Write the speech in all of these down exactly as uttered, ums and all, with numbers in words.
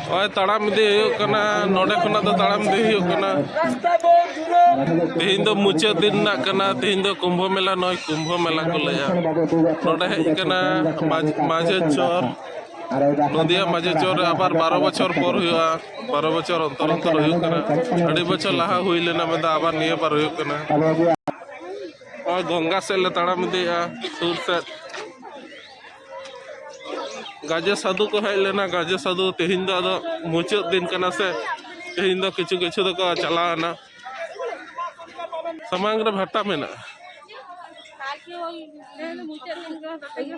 ᱱᱚᱜᱼᱚᱭ ᱛᱟᱲᱟᱢ ᱤᱫᱤ ᱦᱩᱭᱩᱜ ᱠᱟᱱᱟ, ᱱᱚᱰᱮ ᱠᱷᱚᱱᱟᱜ ᱫᱚ ᱛᱟᱲᱟᱢ ᱤᱫᱤ ᱦᱩᱭᱩᱜ ᱠᱟᱱᱟ᱾ ᱛᱮᱦᱮᱧ ᱫᱚ ᱢᱩᱪᱟᱹᱫ ᱫᱤᱱ ᱨᱮᱱᱟᱜ ᱠᱟᱱᱟ, ᱛᱮᱦᱮᱧ ᱫᱚ ᱠᱩᱢᱵᱷᱚ ᱢᱮᱞᱟ, ᱱᱚᱜᱼᱚᱭ ᱠᱩᱢᱵᱷᱚ ᱢᱮᱞᱟ ᱠᱚ ᱞᱟᱹᱭᱟ᱾ ᱱᱚᱰᱮ ᱦᱮᱡ ᱠᱟᱱᱟ ᱢᱟᱡ-, ᱢᱟᱡᱷᱮ ᱪᱚᱨ, ᱱᱚᱫᱤᱭᱟ ᱢᱟᱡᱷᱮ ᱪᱚᱨ ᱨᱮ ᱟᱵᱟᱨ ᱵᱟᱨᱚ ᱵᱚᱪᱷᱚᱨ ᱯᱚᱨ ᱦᱩᱭᱩᱜᱼᱟ, ᱵᱟᱨᱚ ᱵᱚᱪᱷᱚᱨ ᱚᱱᱛᱚᱨ ᱚᱱᱛᱚᱨ ᱦᱩᱭᱩᱜ ᱠᱟᱱᱟ᱾ ᱟᱹᱰᱤ ᱵᱚᱪᱷᱚᱨ ᱞᱟᱦᱟ ᱦᱩᱭ ᱞᱮᱱᱟ, ᱢᱮᱱᱫᱚ ᱟᱵᱟᱨ ᱱᱤᱭᱟᱹ ᱵᱟᱨ ᱦᱩᱭᱩᱜ ᱠᱟᱱᱟ᱾ ᱱᱚᱜᱼᱚᱭ ᱜᱚᱝᱜᱟ ᱥᱮᱫ ᱞᱮ ᱛᱟᱲᱟᱢ ᱤᱫᱤᱭᱮᱫᱼᱟ, ᱥᱩᱨ ᱥᱮᱫ᱾ ᱜᱟᱡᱮ ᱥᱟᱹᱫᱷᱩ ᱠᱚ ᱦᱮᱡ ᱞᱮᱱᱟ, ᱜᱟᱡᱮ ᱥᱟᱹᱫᱷᱩ᱾ ᱛᱮᱦᱮᱧ ᱫᱚ ᱟᱫᱚ ᱢᱩᱪᱟᱹᱫ ᱫᱤᱱ ᱠᱟᱱᱟ ᱥᱮ, ᱛᱮᱦᱮᱧ ᱫᱚ ᱠᱤᱪᱷᱩ ᱠᱤᱪᱷᱩ ᱫᱚᱠᱚ ᱪᱟᱞᱟᱣ ᱮᱱᱟ᱾ ᱥᱟᱢᱟᱝ ᱨᱮ ᱵᱷᱟᱴᱟ ᱢᱮᱱᱟᱜᱼᱟ᱾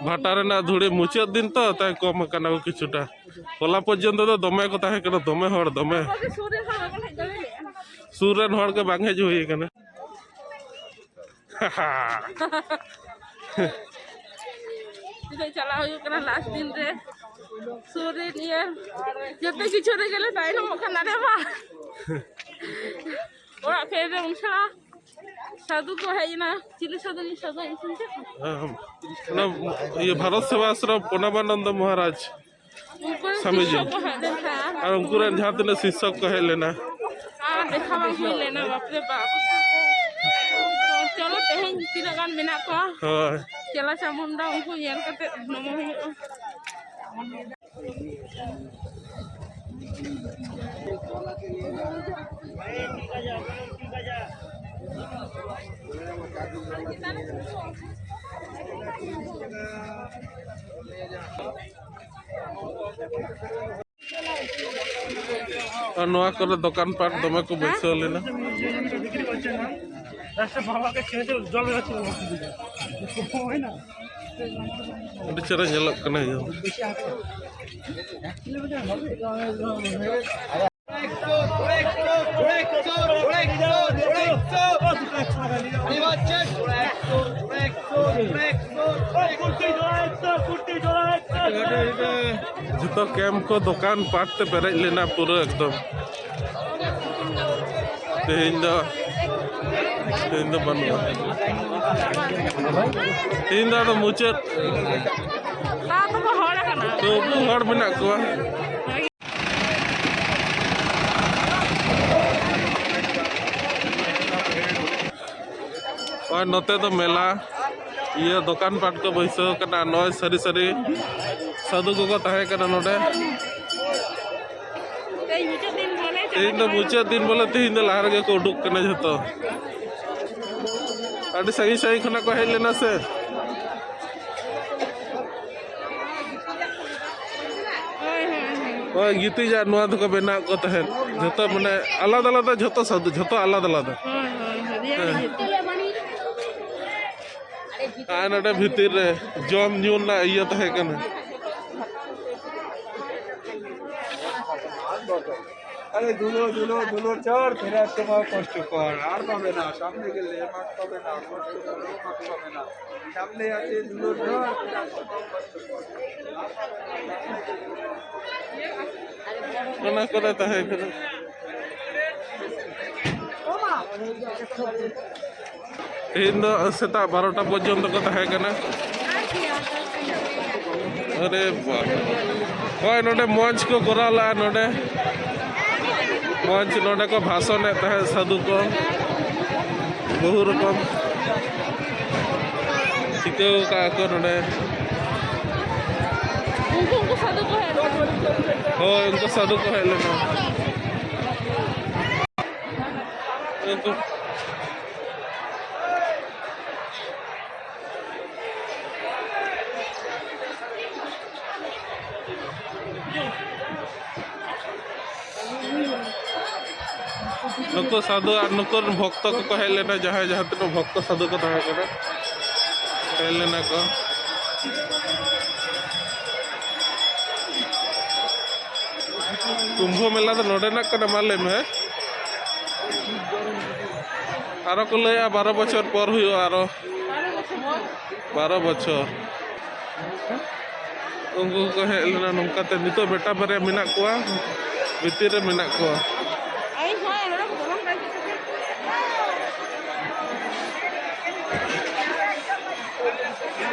ᱵᱷᱟᱴᱟ ᱨᱮᱱᱟᱜ ᱫᱷᱩᱲᱤ ᱢᱩᱪᱟᱹᱫ ᱫᱤᱱ ᱛᱚ, ᱛᱟᱭ ᱠᱚᱢ ᱟᱠᱟᱱᱟ ᱠᱚ ᱠᱤᱪᱷᱩᱴᱟ᱾ ᱦᱚᱞᱟ ᱯᱚᱨᱡᱚᱱᱛᱚ ᱫᱚ ᱫᱚᱢᱮ ᱠᱚ ᱛᱟᱦᱮᱸ ᱠᱟᱱᱟ, ᱫᱚᱢᱮ ᱦᱚᱲ, ᱫᱚᱢᱮ᱾ ᱥᱩᱨ ᱨᱮᱱ ᱦᱚᱲ ᱜᱮ ᱵᱟᱝ ᱦᱮᱡ ᱦᱩᱭ ᱟᱠᱟᱱᱟ᱾ ᱱᱤᱛᱚᱜ ᱪᱟᱞᱟᱣ ᱦᱩᱭᱩᱜ ᱠᱟᱱᱟ ᱞᱟᱥᱴ ᱫᱤᱱ ᱨᱮ᱾ ᱥᱩᱨ ᱨᱮ ᱱᱤᱭᱟᱹ ᱡᱚᱛᱚ ᱠᱤᱪᱷᱩ ᱨᱮᱜᱮ ᱞᱮ ᱛᱟᱭᱱᱚᱢᱚᱜ ᱠᱟᱱᱟ ᱨᱮ ᱵᱟ᱾ ᱚᱲᱟᱜ ᱯᱷᱮᱰ ᱨᱮ ᱩᱱ ᱥᱟᱨᱟ ᱥᱟᱹᱫᱷᱩ ᱠᱚ ᱦᱮᱡ ᱮᱱᱟ᱾ ᱪᱤᱞᱤ ᱥᱟᱹᱫᱷᱩ? ᱥᱟᱹᱫᱷᱩ ᱧᱩᱛᱩᱢ ᱪᱮᱫ? ᱚᱱᱟ ᱤᱭᱟᱹ ᱵᱷᱟᱨᱚᱛ ᱥᱮᱵᱟᱥᱨᱚᱢ ᱯᱚᱱᱟᱵᱟᱱᱚᱱᱫᱚ ᱢᱚᱦᱟᱨᱟᱡᱽ᱾ ᱩᱱᱠᱩ ᱨᱮᱱ ᱥᱟᱢᱤᱡᱤ᱾ ᱥᱤᱥᱥᱚ ᱠᱚ ᱦᱮᱡ ᱞᱮᱱ ᱛᱟᱦᱮᱸᱫ᱾ ᱟᱨ ᱩᱱᱠᱩ ᱨᱮᱱ ᱡᱟᱦᱟᱸ ᱛᱤᱱᱟᱹᱜ ᱥᱤᱥᱥᱚ ᱠᱚ ᱦᱮᱡ ᱞᱮᱱᱟ᱾ ᱟᱨ ᱫᱮᱠᱷᱟ ᱵᱟᱝ ᱦᱩᱭ ᱞᱮᱱᱟ, ᱵᱟᱯᱨᱮ ᱵᱟᱯ᱾ ᱛᱚ ᱪᱚᱞᱚ ᱛᱮᱦᱮᱧ ᱛᱤᱱᱟᱹᱜ ᱜᱟᱱ ᱢᱮᱱᱟᱜ ᱠᱚᱣᱟ᱾ ᱦᱳᱭ᱾ ᱪᱮᱞᱟ ᱪᱟᱢᱩᱱᱰᱟ ᱩᱱᱠᱩ ᱧᱮᱞ ᱠᱟᱛᱮ ᱱᱚᱢᱚ ᱦᱩᱭᱩᱜᱼᱟ᱾ ᱟᱨ ᱱᱚᱣᱟ ᱠᱚᱨᱮ ᱫᱚᱠᱟᱱ ᱯᱟᱴ ᱫᱚᱢᱮ ᱠᱚ ᱵᱟᱹᱭᱥᱟᱹᱣ ᱞᱮᱱᱟ᱾ ᱟᱹᱰᱤ ᱪᱮᱦᱨᱟ ᱧᱮᱞᱚᱜ ᱠᱟᱱᱟ ᱤᱭᱟᱹ᱾ ᱡᱚᱛᱚ ᱠᱮᱢᱯ ᱠᱚ ᱫᱚᱠᱟᱱ ᱯᱟᱴ ᱛᱮ ᱯᱮᱨᱮᱡ ᱞᱮᱱᱟ ᱯᱩᱨᱟᱹ ᱮᱠᱫᱚᱢ᱾ ᱛᱮᱦᱮᱧ ᱫᱚ, ᱛᱮᱦᱮᱧ ᱫᱚ ᱵᱟᱹᱱᱩᱜᱼᱟ᱾ ᱛᱮᱦᱮᱧ ᱫᱚ ᱟᱫᱚ ᱢᱩᱪᱟᱹᱫ᱾ ᱛᱟᱣ ᱛᱚᱠᱚ ᱦᱚᱲ ᱟᱠᱟᱱᱟ᱾ ᱛᱚ ᱵᱚᱦᱩ ᱦᱚᱲ ᱢᱮᱱᱟᱜ ᱠᱚᱣᱟ᱾ ᱱᱚᱜᱼᱚᱭ ᱱᱚᱛᱮ ᱫᱚ ᱢᱮᱞᱟ, ᱤᱭᱟᱹ, ᱫᱚᱠᱟᱱ ᱯᱟᱴ ᱠᱚ ᱵᱟᱹᱭᱥᱟᱹᱣ ᱠᱟᱱᱟ᱾ ᱱᱚᱜᱼᱚᱭ ᱥᱟᱹᱨᱤ ᱥᱟᱹᱨᱤ ᱥᱟᱹᱫᱷᱩ ᱠᱚᱠᱚ ᱛᱟᱦᱮᱸ ᱠᱟᱱᱟ ᱱᱚᱰᱮ᱾ ᱛᱮᱦᱮᱧ ᱫᱚ ᱢᱩᱪᱟᱹᱫ ᱫᱤᱱ ᱵᱚᱞᱮ, ᱛᱮᱦᱮᱧ ᱫᱚ ᱞᱟᱦᱟ ᱨᱮᱜᱮ ᱠᱚ ᱩᱰᱩᱠ ᱠᱟᱱᱟ ᱡᱷᱚᱛᱚ᱾ ᱟᱹᱰᱤ ᱥᱟᱺᱜᱤᱧ ᱥᱟᱺᱜᱤᱧ ᱠᱷᱚᱱᱟᱜ ᱠᱚ ᱦᱮᱡ ᱞᱮᱱᱟ ᱥᱮ᱾ ᱦᱳᱭ, ᱦᱳᱭ, ᱦᱳᱭ᱾ ᱦᱳᱭ, ᱜᱤᱛᱤᱡ ᱟᱨ ᱱᱚᱣᱟ ᱫᱚᱠᱚ ᱵᱮᱱᱟᱣ ᱠᱚ ᱛᱟᱦᱮᱸᱫ᱾ ᱡᱷᱚᱛᱚ ᱢᱟᱱᱮ ᱟᱞᱟᱫᱟ ᱟᱞᱟᱫᱟ, ᱡᱷᱚᱛᱚ ᱥᱟᱫᱷᱩ, ᱡᱷᱚᱛᱚ ᱟᱞᱟᱫᱟ ᱟᱞᱟᱫᱟ᱾ ᱦᱳᱭ, ᱦᱳᱭ, ᱦᱳᱭ, ᱨᱮᱭᱟᱲ ᱦᱮᱸ᱾ ᱜᱮ᱾ ᱟᱨ ᱱᱚᱰᱮ ᱵᱷᱤᱛᱤᱨ ᱨᱮ ᱡᱚᱢ ᱧᱩ ᱨᱮᱱᱟᱜ ᱤᱭᱟᱹ ᱛᱟᱦᱮᱸ ᱠᱟᱱᱟ᱾ ᱟᱨᱮ ᱫᱩᱞᱳ, ᱫᱩᱞᱳ, ᱫᱩᱞᱳ ᱪᱚᱨ, ᱯᱷᱮᱨ ᱟᱥᱛᱮ ᱢᱟ ᱠᱚᱥᱴᱚ ᱠᱚᱨ, ᱟᱨ ᱯᱟᱵᱮ ᱱᱟ, ᱥᱟᱢᱱᱮ ᱜᱮᱞᱮ ᱢᱟᱜ ᱯᱟᱵᱮ ᱱᱟ, ᱠᱚᱥᱴᱚ ᱠᱚᱨ, ᱢᱟᱜ ᱯᱟᱵᱮ ᱱᱟ᱾ ᱥᱟᱢᱱᱮ ᱟᱪᱷᱮ ᱫᱩᱞᱳ ᱪᱚᱨ, ᱯᱷᱮᱨ ᱟᱥᱛᱮ ᱢᱟ ᱠᱚᱥᱴᱚ ᱠᱚᱨ᱾ ᱚᱱᱟ ᱠᱚᱨᱮ ᱛᱟᱦᱮᱸ ᱠᱟᱱᱟ᱾ ᱛᱮᱦᱮᱧ ᱫᱚ ᱥᱮᱛᱟᱜ ᱵᱟᱨᱚᱴᱟ ᱯᱚᱨᱡᱚᱱᱛᱚ ᱠᱚ ᱛᱟᱦᱮᱸ ᱠᱟᱱᱟ᱾ ᱟᱨᱮ ᱵᱟᱯ᱾ ᱦᱳᱭ, ᱱᱚᱰᱮ ᱢᱚᱧᱪ ᱠᱚ ᱠᱚᱨᱟᱣ ᱞᱮᱫᱼᱟ, ᱱᱚᱰᱮ ᱢᱚᱧᱪ, ᱱᱚᱰᱮ ᱠᱚ ᱵᱷᱟᱥᱚᱱᱮᱫ ᱛᱟᱦᱮᱸᱫ ᱥᱟᱹᱫᱷᱩ ᱠᱚ, ᱵᱚᱦᱩ ᱨᱚᱠᱚᱢ ᱪᱤᱠᱟᱹᱣ ᱠᱟᱜᱼᱟ ᱠᱚ ᱱᱚᱰᱮ᱾ ᱩᱱᱠᱩ, ᱩᱱᱠᱩ ᱥᱟᱹᱫᱷᱩ ᱠᱚ ᱦᱮᱡ ᱞᱮᱱᱟ᱾ ᱦᱳᱭ, ᱩᱱᱠᱩ ᱥᱟᱹᱫᱷᱩ ᱠᱚ ᱦᱮᱡ ᱞᱮᱱᱟ᱾ ᱩᱱᱠᱩ ᱱᱩᱠᱩ ᱥᱟᱫᱷᱩ ᱟᱨ ᱱᱩᱠᱩ ᱨᱮᱱ ᱵᱷᱚᱠᱛᱚ ᱠᱚᱠᱚ ᱦᱮᱡ ᱞᱮᱱᱟ, ᱡᱟᱦᱟᱸᱭ ᱡᱟᱦᱟᱸ ᱛᱤᱱᱟᱹᱜ ᱵᱷᱚᱠᱛᱚ ᱥᱟᱫᱷᱩ ᱠᱚ ᱛᱟᱦᱮᱸ ᱠᱟᱱᱟ, ᱦᱮᱡ ᱞᱮᱱᱟ ᱠᱚ᱾ ᱠᱩᱢᱵᱷᱚ ᱢᱮᱞᱟ ᱫᱚ ᱱᱚᱰᱮᱱᱟᱜ ᱠᱟᱱᱟ, ᱢᱟ ᱞᱟᱹᱭ ᱢᱮ᱾ ᱟᱨᱚ ᱠᱚ ᱞᱟᱹᱭᱟ ᱵᱟᱨᱚ ᱵᱚᱪᱷᱚᱨ ᱯᱚᱨ ᱦᱩᱭᱩᱜᱼᱟ, ᱟᱨᱚ ᱵᱟᱨᱚ ᱵᱚᱪᱷᱚᱨ᱾ ᱩᱱᱠᱩ ᱠᱚ ᱦᱮᱡ ᱞᱮᱱᱟ ᱱᱚᱝᱠᱟᱛᱮ᱾ ᱱᱤᱛᱚᱜ ᱵᱮᱴᱟ ᱵᱟᱨᱭᱟ ᱢᱮᱱᱟᱜ ᱠᱚᱣᱟ, ᱵᱷᱤᱛᱤᱨ ᱨᱮ ᱢᱮᱱᱟᱜ ᱠᱚᱣᱟ᱾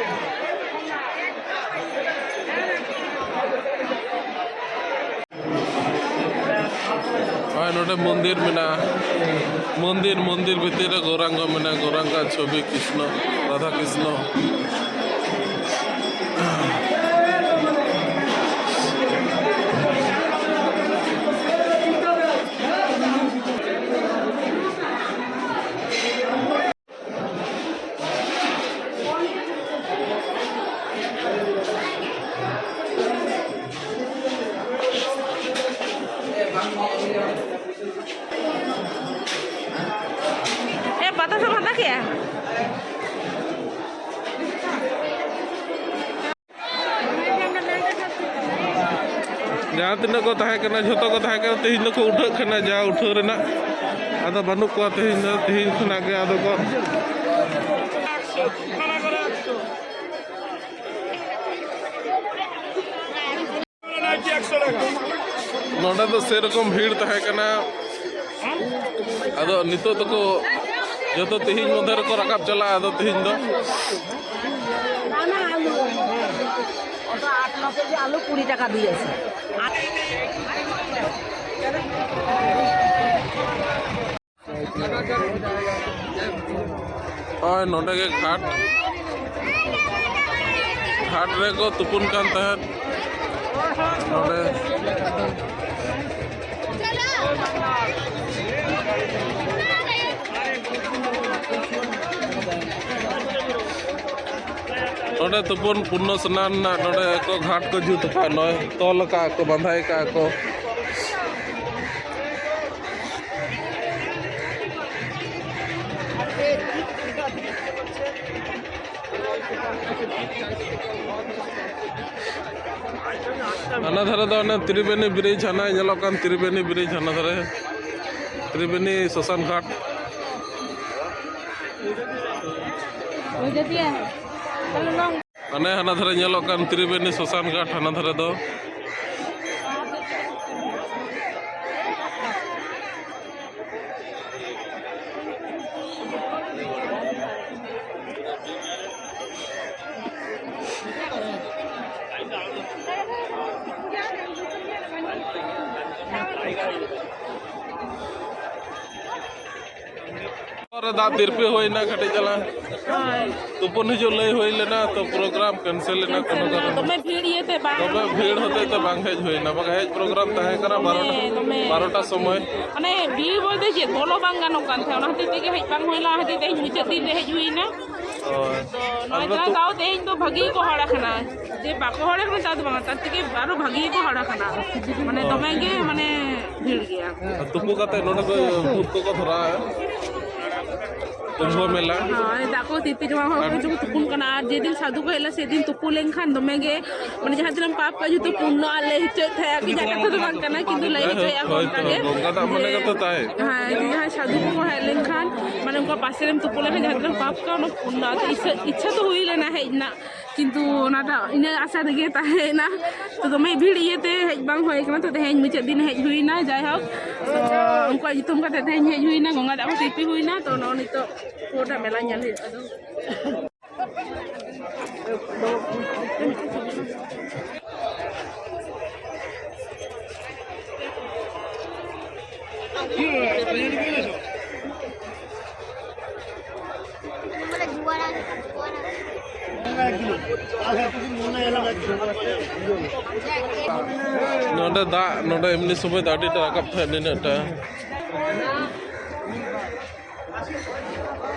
ᱱᱚᱰᱮ ᱢᱚᱱᱫᱤᱨ ᱢᱮᱱᱟᱜᱼᱟ᱾ ᱢᱚᱱᱫᱤᱨ, ᱢᱚᱱᱫᱤᱨ ᱵᱷᱤᱛᱤᱨ ᱨᱮ ᱜᱳᱨᱟᱝᱜᱚ ᱢᱮᱱᱟᱜᱼᱟ, ᱜᱳᱨᱟᱝᱜᱚ ᱪᱷᱚᱵᱤ, ᱠᱨᱤᱥᱱᱚ, ᱨᱟᱫᱷᱟ ᱠᱨᱤᱥᱱᱚ᱾ ᱮ, ᱯᱟᱛᱟ ᱥᱟᱢᱟᱱ ᱫᱟ ᱠᱮᱜᱼᱟ? ᱡᱟᱦᱟᱸ ᱛᱤᱱᱟᱹᱜ ᱠᱚ ᱛᱟᱦᱮᱸ ᱠᱟᱱᱟ, ᱡᱷᱚᱛᱚ ᱠᱚ ᱛᱟᱦᱮᱸ ᱠᱟᱱᱟ, ᱛᱮᱦᱮᱧ ᱫᱚᱠᱚ ᱩᱴᱷᱟᱹᱜ ᱠᱟᱱᱟ, ᱡᱟ ᱩᱴᱷᱟᱹᱣ ᱨᱮᱱᱟᱜ᱾ ᱟᱫᱚ ᱵᱟᱹᱱᱩᱜ ᱠᱚᱣᱟ ᱛᱮᱦᱮᱧ ᱫᱚ, ᱛᱮᱦᱮᱧ ᱠᱷᱚᱱᱟᱜ ᱜᱮ ᱟᱫᱚ ᱠᱚ ᱱᱚᱰᱮ ᱫᱚ ᱥᱮᱨᱚᱠᱚᱢ ᱵᱷᱤᱲ ᱛᱟᱦᱮᱸ ᱠᱟᱱᱟ᱾ ᱟᱫᱚ ᱱᱤᱛᱚᱜ ᱫᱚᱠᱚ ᱡᱚᱛᱚ ᱛᱮᱦᱮᱧ ᱢᱚᱫᱽᱫᱷᱮ ᱨᱮᱠᱚ ᱨᱟᱠᱟᱵ ᱪᱟᱞᱟᱜᱼᱟ᱾ ᱟᱫᱚ ᱛᱮᱦᱮᱧ ᱫᱚ ᱫᱟᱱᱟ ᱟᱞᱩ, ওটা আট ন কেজি আলু কুড়ি টাকা দিয়েছে। ᱱᱚᱜᱼᱚᱭ ᱱᱚᱰᱮ ᱜᱮ ᱜᱷᱟᱴ, ᱜᱷᱟᱴ ᱨᱮᱠᱚ ᱛᱩᱯᱩᱱ ᱠᱟᱱ ᱛᱟᱦᱮᱸᱫ᱾ ᱱᱚᱰᱮ ᱱᱚᱰᱮ ᱛᱩᱯᱩᱱ ᱯᱩᱱᱱᱚ ᱥᱱᱟᱱ ᱨᱮᱱᱟᱜ ᱱᱚᱰᱮ ᱠᱚ ᱜᱷᱟᱴ ᱠᱚ ᱡᱩᱛ ᱟᱠᱟᱫ, ᱱᱚᱜᱼᱚᱭ ᱛᱚᱞ ᱟᱠᱟᱫ ᱠᱚ, ᱵᱟᱸᱫᱷᱟᱭ ᱟᱠᱟᱫ ᱠᱚ᱾ ᱦᱟᱱᱟ ᱫᱷᱟᱨᱮ ᱫᱚ ᱚᱱᱮ ᱛᱨᱤᱵᱮᱱᱤ ᱵᱨᱤᱡᱽ, ᱦᱟᱱᱟ ᱧᱮᱞᱚᱜ ᱠᱟᱱ ᱛᱨᱤᱵᱮᱱᱤ ᱵᱨᱤᱡᱽ, ᱦᱟᱱᱟ ᱫᱷᱟᱨᱮ ᱛᱨᱤᱵᱮᱱᱤ ᱥᱚᱥᱟᱱ ᱜᱷᱟᱴ᱾ ᱚᱱᱮ ᱦᱟᱱᱟ ᱫᱷᱟᱨᱮ ᱧᱮᱞᱚᱜ ᱠᱟᱱ ᱛᱨᱤᱵᱮᱱᱤ ᱥᱚᱥᱟᱱ ᱜᱷᱟᱴ, ᱦᱟᱱᱟ ᱫᱷᱟᱨᱮ ᱫᱚ᱾ ᱫᱟᱜ ᱛᱤᱨᱯᱤ ᱦᱩᱭᱱᱟ ᱠᱟᱹᱴᱤᱡ ᱪᱟᱞᱟᱝ᱾ ᱦᱳᱭ᱾ ᱛᱩᱯᱩᱱ ᱦᱤᱡᱩᱜ ᱞᱟᱹᱭ ᱦᱩᱭ ᱞᱮᱱᱟ, ᱛᱚ ᱯᱨᱳᱜᱨᱟᱢ ᱠᱮᱱᱥᱮᱞ ᱞᱮᱱᱟ ᱠᱳᱱᱳ ᱠᱟᱨᱚᱱ᱾ ᱫᱚᱢᱮ ᱵᱷᱤᱲ ᱤᱭᱟᱹᱛᱮ ᱵᱟᱝ᱾ ᱫᱚᱢᱮ ᱵᱷᱤᱲ ᱦᱚᱛᱮᱡ ᱛᱮ ᱵᱟᱝ ᱦᱮᱡ ᱦᱩᱭᱱᱟ, ᱵᱟᱠᱷᱟᱡ ᱦᱮᱡ ᱯᱨᱳᱜᱨᱟᱢ ᱛᱟᱦᱮᱸ ᱠᱟᱱᱟ ᱵᱟᱨᱚᱴᱟ, ᱦᱮᱸ, ᱫᱚᱢᱮ᱾ ᱵᱟᱨᱚᱴᱟ ᱥᱚᱢᱚᱭ᱾ ᱢᱟᱱᱮ ᱵᱷᱤᱲ ᱵᱚᱞᱛᱮ ᱪᱮᱫ, ᱵᱚᱞᱚ ᱵᱟᱝ ᱜᱟᱱᱚᱜ ᱠᱟᱱ ᱛᱟᱦᱮᱸᱫ, ᱚᱱᱟ ᱦᱚᱛᱮᱡ ᱛᱮᱜᱮ ᱦᱮᱡ ᱵᱟᱝ ᱦᱩᱭ ᱞᱮᱱᱟ, ᱚᱱᱟ ᱦᱚᱛᱮᱡ ᱛᱮ ᱤᱧ ᱢᱩᱪᱟᱹᱫ ᱫᱤᱱ ᱨᱮ ᱦᱮᱡ ᱦᱩᱭᱱᱟ᱾ ᱦᱳᱭ᱾ ᱛᱚ ᱱᱚᱣᱟ ᱟᱫᱚ ᱫᱷᱟᱣ ᱛᱩ- ᱫᱟᱣ ᱛᱮᱦᱮᱧ ᱫᱚ ᱵᱷᱟᱹᱜᱤ ᱜᱮᱠᱚ ᱦᱚᱲ ᱟᱠᱟᱱᱟ, ᱡᱮ ᱵᱟᱠᱚ ᱦᱚᱲ ᱟᱠᱟᱱᱟ ᱛᱟ ᱫᱚ ᱵᱟᱝᱟ, ᱛᱟᱨ ᱛᱷᱮᱠᱮ ᱟᱨᱚ ᱵᱷᱟᱹᱜᱤ ᱜᱮᱠᱚ ᱦᱚᱲ ᱟᱠᱟᱱᱟ, ᱢᱟᱱᱮ ᱦᱳᱭ᱾ ᱫᱚᱢᱮ ᱜᱮ ᱢᱟᱱᱮ ᱵᱷᱤᱲ ᱜᱮᱭᱟ᱾ ᱟᱨ ᱛᱩᱯᱩ ᱠᱟᱛᱮ ᱱᱚᱰᱮ ᱠᱚ ᱵᱷᱩᱛ ᱠᱚᱠᱚ ᱫᱷᱚᱨᱟᱣᱟ᱾ ᱠᱩᱢᱵᱷᱚ ᱢᱮᱞᱟ᱾ ᱦᱳᱭ, ᱫᱟᱜ ᱠᱚ ᱛᱤᱨᱯᱤ ᱡᱚᱢᱟ, ᱦᱚᱲ ᱠᱚ ᱟᱨ ᱪᱚ ᱠᱚ ᱛᱩᱯᱩᱱ ᱠᱟᱱᱟ᱾ ᱟᱨ ᱡᱮᱫᱤᱱ ᱥᱟᱹᱫᱷᱩ ᱠᱚ ᱦᱮᱡ ᱞᱮᱱᱟ, ᱥᱮᱫᱤᱱ ᱛᱩᱯᱩ ᱞᱮᱱᱠᱷᱟᱱ ᱫᱚᱢᱮ ᱜᱮ, ᱢᱟᱱᱮ, ᱡᱟᱦᱟᱸ ᱛᱤᱱᱟᱹᱜ ᱯᱟᱯ ᱠᱚ ᱡᱚᱛᱚ ᱯᱩᱨᱱᱚ ᱟᱞᱮ ᱦᱚᱪᱚᱭᱮᱫ ᱛᱟᱦᱮᱸᱫ, ᱟᱨᱠᱤ, ᱡᱟᱦᱟᱸ ᱠᱟᱛᱷᱟ ᱫᱚ ᱵᱟᱝ ᱠᱟᱱᱟ, ᱠᱤᱱᱛᱩ ᱞᱟᱹᱭ ᱦᱚᱪᱚᱭᱮᱫᱼᱟ ᱠᱚ ᱦᱳᱭ ᱛᱚ, ᱚᱱᱠᱟ ᱜᱮ ᱜᱚᱝᱜᱟ ᱫᱟᱜ ᱢᱟᱱᱮ ᱡᱮ, ᱜᱮᱛᱚ ᱛᱟᱭ᱾ ᱦᱮᱸ, ᱡᱮ ᱡᱟᱦᱟᱸᱭ ᱥᱟᱹᱫᱷᱩ ᱠᱚᱠᱚ ᱦᱮᱡ ᱞᱮᱱᱠᱷᱟᱱ, ᱢᱟᱱᱮ, ᱚᱱᱠᱟ ᱯᱟᱥᱮ ᱨᱮᱢ ᱛᱩᱯᱩ ᱞᱮᱱᱠᱷᱟᱱ ᱡᱟᱦᱟᱸ ᱛᱤᱱᱟᱹᱜ ᱯᱟᱯ ᱠᱚ, ᱚᱱᱟ ᱯᱩᱨᱱᱚ, ᱟᱨᱠᱤ, ᱤᱪᱪᱷᱟᱹ, ᱤᱪᱪᱷᱟᱹ ᱫᱚ ᱦᱩᱭ ᱞᱮᱱᱟ ᱦᱮᱡ ᱨᱮᱱᱟᱜ, ᱠᱤᱱᱛᱩ ᱚᱱᱟᱴᱟᱜ ᱤᱱᱟᱹ ᱟᱥᱟ ᱨᱮᱜᱮ ᱛᱟᱦᱮᱸᱭᱮᱱᱟ᱾ ᱛᱚ ᱫᱚᱢᱮ ᱵᱷᱤᱲ ᱤᱭᱟᱹᱛᱮ ᱦᱮᱡ ᱵᱟᱝ ᱦᱩᱭ ᱠᱟᱱᱟ, ᱛᱚ ᱛᱮᱦᱮᱧ ᱢᱩᱪᱟᱹᱫ ᱫᱤᱱ ᱦᱮᱡ ᱦᱩᱭᱱᱟ᱾ ᱡᱟᱭᱦᱳᱠ, ᱛᱚ ᱩᱱᱠᱩᱣᱟᱜ ᱧᱩᱛᱩᱢ ᱠᱟᱛᱮ ᱛᱮᱦᱮᱧ ᱦᱮᱡ ᱦᱩᱭᱱᱟ, ᱜᱚᱝᱜᱟ ᱫᱟᱜ ᱠᱚ ᱛᱤᱨᱯᱤ ᱦᱩᱭᱱᱟ᱾ ᱛᱚ ᱱᱚᱜᱼᱚᱭ ᱱᱤᱛᱚᱜ ᱯᱩᱨᱟᱹᱴᱟ ᱢᱮᱞᱟ ᱧᱮᱞ ᱦᱩᱭᱩᱜᱼᱟ ᱟᱫᱚ᱾ ᱱᱚᱰᱮ ᱫᱟᱜ, ᱱᱚᱰᱮ ᱮᱢᱱᱤ ᱥᱚᱢᱚᱭ ᱫᱚ ᱟᱹᱰᱤ ᱴᱟ ᱨᱟᱠᱟᱵ ᱛᱟᱦᱮᱸᱫ ᱱᱤᱱᱟᱹᱜ ᱴᱟ᱾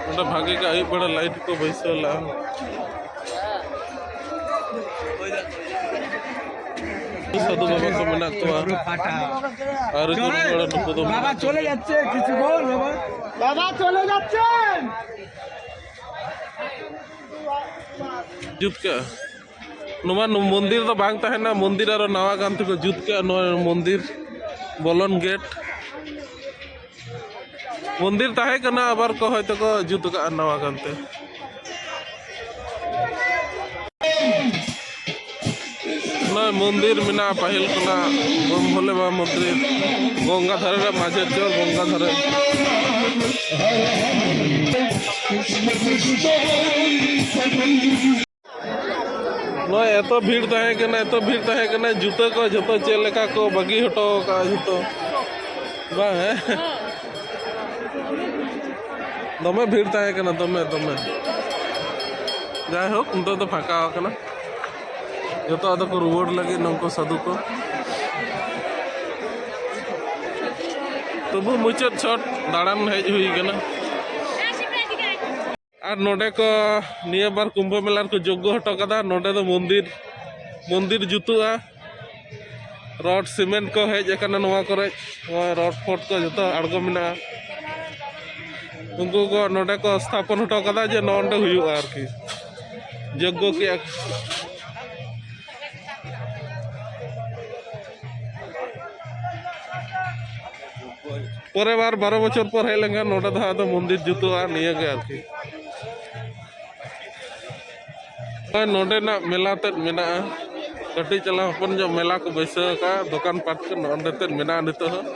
ᱱᱚᱰᱮ ᱵᱷᱟᱜᱮ ᱜᱮ ᱟᱹᱭᱩᱵ ᱵᱮᱲᱟ ᱞᱟᱭᱤᱴ ᱠᱚ ᱵᱟᱹᱭᱥᱟᱹᱣ ᱞᱮᱜᱼᱟ᱾ ᱥᱟᱹᱫᱷᱩ ᱵᱟᱵᱟ ᱠᱚ ᱢᱮᱱᱟᱜ ᱠᱚᱣᱟ᱾ ᱟᱨ ᱱᱩᱠᱩ ᱫᱚ ᱵᱟᱵᱟ ᱪᱚᱞᱮ ᱡᱟᱪᱪᱷᱮ, ᱠᱤᱪᱷᱩ ᱵᱚᱞ ᱵᱟᱵᱟ᱾ ᱵᱟᱵᱟ ᱪᱚᱞᱮ ᱡᱟᱪᱪᱷᱮ᱾ ᱡᱩᱛ ᱠᱟᱜᱼᱟ᱾ ᱱᱚᱣᱟ ᱱᱚ-, ᱢᱚᱱᱫᱤᱨ ᱫᱚ ᱵᱟᱝ ᱛᱟᱦᱮᱱᱟ, ᱢᱚᱱᱫᱤᱨ ᱟᱨᱚ ᱱᱟᱣᱟ ᱜᱟᱱ ᱛᱮᱠᱚ ᱡᱩᱛ ᱠᱟᱜᱼᱟ ᱱᱚᱣᱟ ᱢᱚᱱᱫᱤᱨ, ᱵᱚᱞᱚᱱ ᱜᱮᱴ᱾ ᱢᱚᱱᱫᱤᱨ ᱛᱟᱦᱮᱸ ᱠᱟᱱᱟ, ᱟᱵᱟᱨ ᱠᱚ ᱦᱚᱭᱛᱳ ᱠᱚ ᱡᱩᱛ ᱠᱟᱜᱼᱟ ᱱᱟᱣᱟ ᱜᱟᱱ ᱛᱮ᱾ ᱱᱚᱜᱼᱚᱭ ᱢᱚᱱᱫᱤᱨ ᱢᱮᱱᱟᱜᱼᱟ ᱯᱟᱹᱦᱤᱞ ᱠᱷᱚᱱᱟᱜ, ᱵᱚᱢ ᱵᱷᱳᱞᱮ ᱵᱟᱵᱟ ᱢᱚᱱᱫᱤᱨ, ᱜᱚᱝᱜᱟ ᱫᱷᱟᱨᱮ ᱨᱮ ᱢᱟᱡᱷᱮ ᱪᱚᱨ, ᱜᱚᱝᱜᱟ ᱫᱷᱟᱨᱮ᱾ ᱱᱚᱜᱼᱚᱭ ᱮᱛᱚ ᱵᱷᱤᱲ ᱛᱟᱦᱮᱸ ᱠᱟᱱᱟ, ᱮᱛᱚ ᱵᱷᱤᱲ ᱛᱟᱦᱮᱸ ᱠᱟᱱᱟ, ᱡᱩᱛᱟᱹ ᱠᱚ ᱡᱷᱚᱛᱚ ᱪᱮᱫ ᱞᱮᱠᱟ ᱠᱚ ᱵᱟᱹᱜᱤ ᱦᱚᱴᱚ ᱟᱠᱟᱫᱼᱟ ᱡᱷᱚᱛᱚ, ᱵᱟᱝ ᱦᱮᱸ? ᱫᱚᱢᱮ ᱵᱷᱤᱲ ᱛᱟᱦᱮᱸ ᱠᱟᱱᱟ, ᱫᱚᱢᱮ ᱫᱚᱢᱮ᱾ ᱡᱟᱭᱦᱳᱠ, ᱱᱤᱛᱚᱜ ᱫᱚ ᱯᱷᱟᱸᱠᱟ ᱟᱠᱟᱱᱟ᱾ ᱡᱚᱛᱚ ᱟᱫᱚ ᱠᱚ ᱨᱩᱣᱟᱹᱲ ᱞᱟᱹᱜᱤᱫ ᱱᱩᱠᱩ ᱥᱟᱹᱫᱷᱩ ᱠᱚ᱾ ᱛᱚᱵᱩ ᱢᱩᱪᱟᱹᱫ ᱪᱷᱚᱴ ᱫᱟᱬᱟᱱ ᱦᱮᱡ ᱦᱩᱭ ᱠᱟᱱᱟ᱾ ᱟᱨ ᱱᱚᱰᱮ ᱠᱚ ᱱᱤᱭᱟᱹ ᱵᱟᱨ ᱠᱩᱢᱵᱷᱚ ᱢᱮᱞᱟ ᱨᱮᱠᱚ ᱡᱳᱜᱽᱜᱚ ᱦᱚᱴᱚ ᱠᱟᱫᱟ᱾ ᱱᱚᱰᱮ ᱫᱚ ᱢᱚᱱᱫᱤᱨ, ᱢᱚᱱᱫᱤᱨ ᱡᱩᱛᱩᱜᱼᱟ᱾ ᱨᱚᱰ ᱥᱤᱢᱮᱱᱴ ᱠᱚ ᱦᱮᱡ ᱟᱠᱟᱱᱟ ᱱᱚᱣᱟ ᱠᱚᱨᱮ᱾ ᱱᱚᱜᱼᱚᱭ ᱨᱚᱰ ᱯᱷᱚᱰ ᱠᱚ ᱡᱚᱛᱚ ᱟᱬᱜᱚ ᱢᱮᱱᱟᱜᱼᱟ᱾ ᱩᱱᱠᱩ ᱠᱚ ᱱᱚᱰᱮ ᱠᱚ ᱥᱛᱷᱟᱯᱚᱱ ᱦᱚᱴᱚ ᱠᱟᱫᱟ ᱡᱮ ᱱᱚᱰᱮ ᱦᱩᱭᱩᱜᱼᱟ ᱟᱨᱠᱤ, ᱡᱳᱜᱽᱜᱚ ᱠᱮᱜᱼᱟ᱾ ᱯᱚᱨᱮ ᱵᱟᱨ ᱵᱟᱨᱚ ᱵᱚᱪᱷᱚᱨ ᱯᱚᱨ ᱦᱮᱡ ᱞᱮᱱᱠᱷᱟᱱ ᱱᱚᱰᱮ ᱫᱚ ᱦᱟᱸᱜ ᱟᱫᱚ ᱢᱚᱱᱫᱤᱨ ᱡᱩᱛᱩᱜᱼᱟ, ᱱᱤᱭᱟᱹ ᱜᱮ ᱟᱨᱠᱤ᱾ ᱱᱚᱜᱼᱚᱭ ᱱᱚᱰᱮᱱᱟᱜ ᱢᱮᱞᱟ ᱛᱮᱫ ᱢᱮᱱᱟᱜᱼᱟ, ᱠᱟᱹᱴᱤᱡ ᱪᱟᱞᱟᱝ ᱦᱚᱯᱚᱱ ᱧᱚᱜ ᱢᱮᱞᱟ ᱠᱚ ᱵᱟᱹᱭᱥᱟᱹᱣ ᱟᱠᱟᱫᱼᱟ, ᱫᱚᱠᱟᱱ ᱯᱟᱴ ᱠᱚ ᱱᱚᱰᱮ ᱛᱮᱫ ᱢᱮᱱᱟᱜᱼᱟ ᱱᱤᱛᱚᱜ ᱦᱚᱸ᱾